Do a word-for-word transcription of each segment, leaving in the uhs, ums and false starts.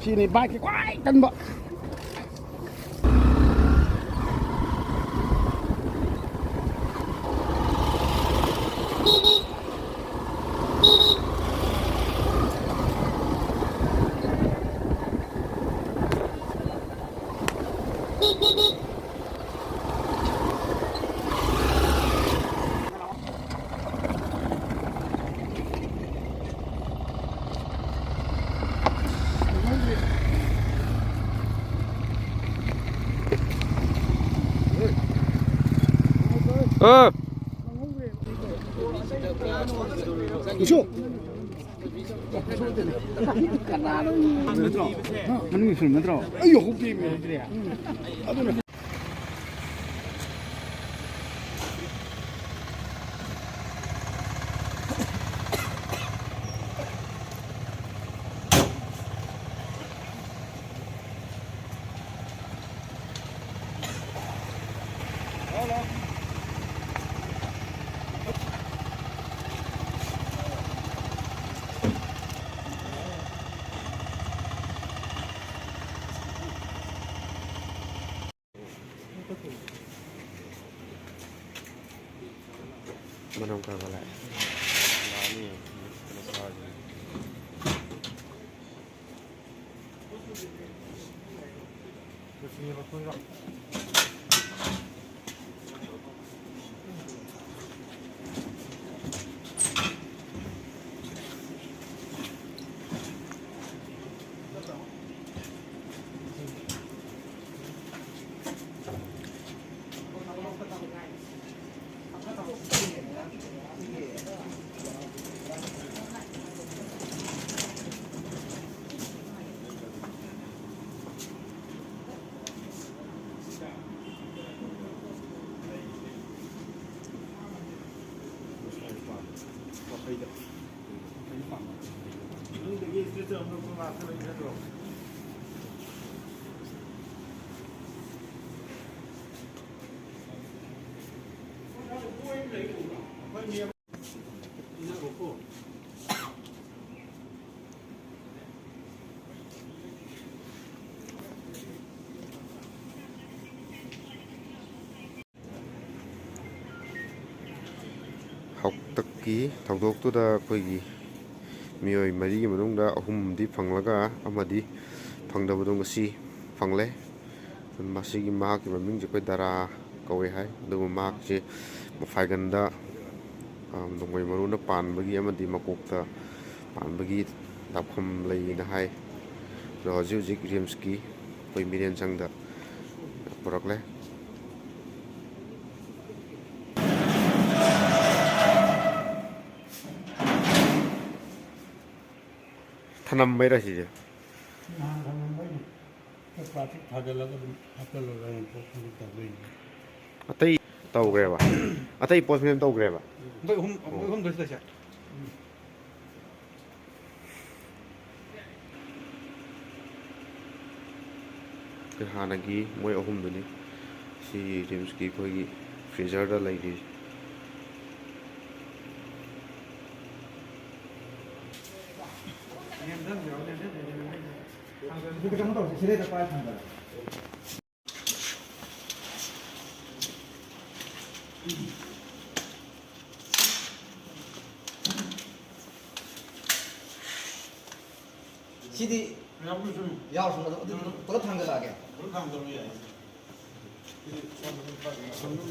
ꯁꯤꯅꯤ ꯕꯥꯏꯛꯀꯤ ꯈ꯭ꯋꯥꯏ ꯇꯟꯕ꯫ ꯑ꯫ ꯀꯩꯁꯨ꯫ ꯅꯠꯇ꯭ꯔꯣ? ꯃꯅꯨꯡꯒꯤ ꯐꯤꯂꯝ ꯅꯠꯇ꯭ꯔꯣ? ꯑꯩ ꯍꯧꯗꯦꯃꯤ꯫ ꯑꯗꯨꯅ꯫ ꯃꯅꯝ ꯀꯟꯒꯠꯂꯛꯑꯦ꯫ ꯂꯥꯛꯑꯅꯤ꯫ ꯃꯁꯥꯁꯦ꯫ ꯍꯥꯛꯇꯛꯀꯤ ꯊꯧꯗꯣꯛꯇꯨꯗ ꯑꯩꯈꯣꯏꯒꯤ ꯃꯤꯑꯣꯏ ꯃꯔꯤꯒꯤ ꯃꯅꯨꯡꯗ ꯑꯍꯨꯝꯗꯤ ꯐꯪꯂꯒ ꯑꯃꯗꯤ ꯐꯪꯗꯕꯗꯨ ꯉꯁꯤ ꯐꯪꯂꯦ꯫ ꯃꯁꯤꯒꯤ ꯃꯍꯥꯛꯀꯤ ꯃꯃꯤꯡꯁꯦ ꯑꯩꯈꯣꯏ ꯗꯔꯥ ꯀꯧꯋꯦ ꯍꯥꯏ꯫ ꯑꯗꯨꯒ ꯃꯍꯥꯛꯁꯦ ꯃꯐꯥꯏꯒꯟꯗ, ꯑ, ꯅꯣꯡꯃꯩ ꯃꯔꯨꯅ ꯄꯥꯟꯕꯒꯤ ꯑꯃꯗꯤ ꯃꯀꯣꯛꯇ ꯄꯥꯟꯕꯒꯤ ꯂꯥꯞꯐꯝ ꯂꯩꯅ ꯍꯥꯏ꯫ ꯑꯗꯣ ꯍꯧꯖꯤꯛ ꯍꯧꯖꯤꯛ ꯔꯤꯝꯁꯀꯤ ꯑꯩꯈꯣꯏ ꯃꯤꯔꯦꯟꯁꯪꯗ ꯄꯨꯔꯛꯂꯦ꯫ ꯊꯅꯝꯕꯩꯔ ꯁꯤꯁꯦ? ꯅꯍꯥꯟ ꯊꯅꯝꯕꯩꯅꯦ꯫ ꯄ꯭ꯂꯥꯁꯇꯤꯛ ꯊꯥꯖꯤꯜꯂꯒ ꯑꯗꯨꯝ ꯍꯥꯞꯆꯤꯜꯂꯒ ꯑꯗꯨꯝ ꯄꯣꯠ ꯑꯗꯨꯝ ꯇꯧꯗꯣꯏꯅꯦ꯫ ꯑꯇꯩ ꯇꯧꯈ꯭ꯔꯦꯕ? ꯑꯇꯩ ꯄꯣꯠ ꯐꯤꯂꯝ ꯇꯧꯈ꯭ꯔꯦꯕ? ꯃꯣꯏ ꯑꯍꯨꯝ, ꯃꯣꯏ ꯑꯣ꯫ ꯑꯍꯨꯝꯗꯣ ꯁꯤꯗ ꯁꯦ꯫ ꯑꯩꯈꯣꯏ ꯍꯥꯟꯅꯒꯤ ꯃꯣꯏ ꯑꯍꯨꯝꯗꯨꯅꯤ꯫ ꯁꯤ ꯔꯤꯝꯁꯀꯤ ꯑꯩꯈꯣꯏꯒꯤ ꯐ꯭ꯔꯤꯖꯔꯗ ꯂꯩꯔꯤ꯫ ꯁꯤꯗꯤ ꯌꯥꯎꯔꯁꯨ ꯑꯗꯨꯝ ꯄꯨꯂꯞ ꯊꯥꯡꯒꯠꯂꯛꯑꯒꯦ꯫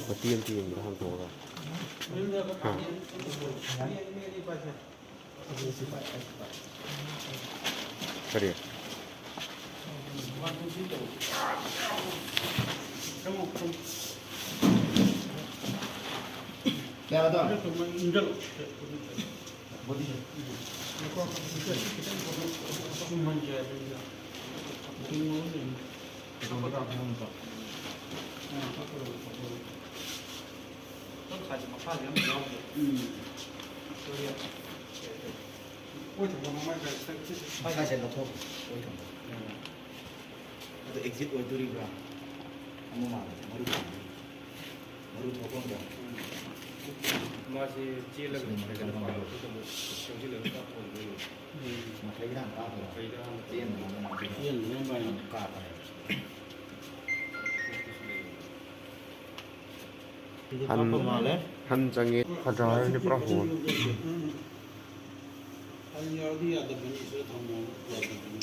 ꯃꯇꯦꯛ ꯑꯃꯇ ꯌꯦꯡꯒꯦ ꯍꯥꯡꯇꯣꯛꯑꯒ꯫ ꯍꯥ? ꯀꯔꯤ? ꯌꯥꯔꯗ꯭ꯔꯣ? ꯎꯝ꯫ ꯃꯈꯥꯁꯦ ꯂꯧꯊꯣꯛ, ꯑꯣꯏ ꯊꯝꯕ꯫ ꯑꯗꯣ ꯑꯦꯛꯖꯤꯠ ꯑꯣꯏꯗꯣꯔꯤꯕ꯭ꯔꯥ? ꯑꯃ ꯃꯥꯜꯂꯦ, ꯃꯔꯨ ꯊꯝꯕ꯫ ꯃꯔꯨ ꯊꯣꯛꯐꯝꯗꯣ꯫ ꯃꯥꯁꯦ ꯆꯦꯜꯂꯒ ꯁꯤꯅ ꯃꯔꯨ ꯐꯖꯅ ꯊꯣꯛꯐꯝꯗꯣ꯫ ꯄꯥꯜꯂꯛꯄꯗ ꯑꯃꯨꯛ ꯆꯪꯁꯤꯜꯂꯒ ꯀꯥꯞꯊꯣꯛꯍꯟꯗꯣꯏꯅꯦ꯫ ꯎꯝ꯫ ꯃꯈꯩꯗ ꯍꯥꯟꯅ ꯀꯥꯞꯄꯒ꯫ ꯃꯈꯩꯗ ꯍꯥꯟꯅ ꯆꯦꯟꯕ ꯉꯝꯅꯕ꯫ ꯆꯦꯟꯕ ꯉꯝꯕ ꯍꯥꯏꯅ꯫ ꯀꯥꯞꯄꯅꯦꯕ꯫ ꯁꯤꯗ ꯍꯥꯟ-, ꯀꯥꯞꯄ ꯃꯥꯜꯂꯦ꯫ ꯍꯟ ꯆꯪꯉꯦ꯫ ꯐꯖꯔꯅꯤ ꯄꯨꯔꯥ ꯍꯣꯜ꯫ ꯍꯟ ꯌꯥꯎꯔꯗꯤ ꯌꯥꯗꯕꯅꯤ, ꯁꯤꯗ ꯊꯝꯃꯣ ꯌꯥꯗꯕꯅꯤ꯫